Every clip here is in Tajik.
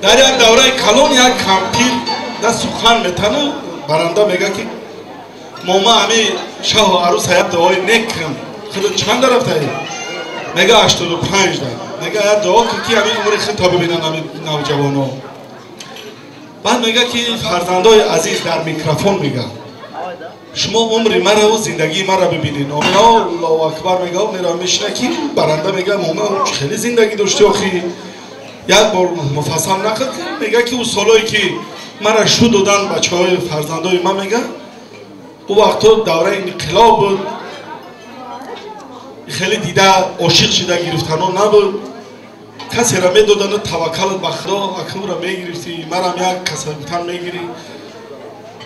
Дар як давраи калон як кампир да сухан метану баранда мега ки мома ҳами шаҳу арӯс як дуои нек кун. Худо чанда рафтаи? Мега 85 да. Мега як дуо кун ки ҳами умри худ та бибинанд ҳами навҷавоно. Баъд мега ки фарзандои азиз дар микрофон мега шумо умри мараву зиндагии мара бибинед. Аллоҳу акбар мега мера мешина ки баранда мега мома хеле зиндагӣ дошти охи. Як бор муфассал нақл кард мега ки ӯ солое ки мара шу додан бачаҳои фарзандои ман мега ӯ вақто давраи инқилоб буд, хеле дида ошиқ шида гирифтано набуд. Касера медодану таваккалат ба худо акнура мегирифтӣ, марам як касабитан мегирӣ.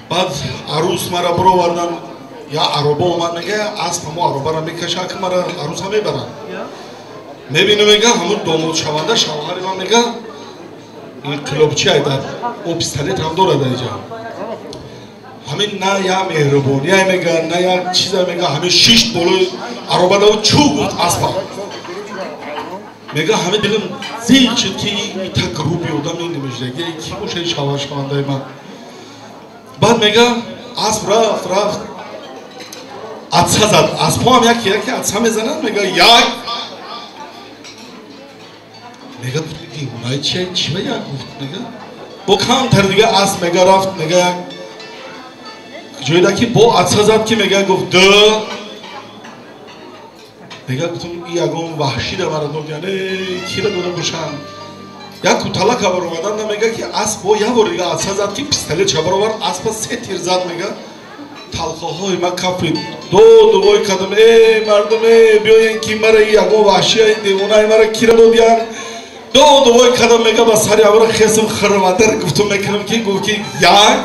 Баъд арӯс мара бировардан, я ароба омад мега асп ҳамо аробара мекаша, ак мара арӯса мебаранд. Мебинам мега ҳамун домодшаванда шавҳари ман мега инқилобчи айдар, о пистолет ҳам дорад айҷа. Ҳамин на я меҳрубония мега, на як чиза мега, ҳамин шишт болои аробадаву чӯ гуфт аспа. Мега ҳамин дилам зиқ шуд ки ита груби одам ин намешидаги ки боша шавҳаршавандаи ман. Баъд мега асп рафт рафт атса зад. Аспҳоам яке яке атса мезананд. Мега як мега дивонаи чи чи ба як гуфт мега бо камтар дига асп мега рафт мега як ҷойда ки бо атса зад ки мега гуфт д мега гуфтум и ягон ваҳшида мара додян кира дода бошанд. Як куталака баромадан мега ки асп бо як бор дига атса зад ки пистолетша баровард, аспа се тир зад мега талхоҳои ма кафид доду вой кардам э мардум э биёен ки мара ягон ваҳшия девонаи мара кира додян. Доду вой кардам мега ба сари авра хесм хирмадар гуфтум мекунам ки гуфт ки як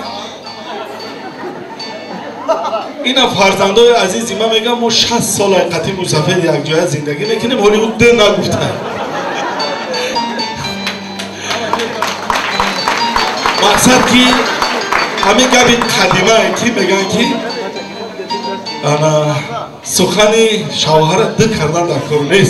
ина фарзандои азизи ма мега мо 60 сола қати мусафир якҷоя зиндагӣ мекунем, ҳоли ӯ д нагуфта. Мақсад ки ҳамин габи қадимае ки мегӯянд ки ана сухани шавҳара д кардан дар кор нест.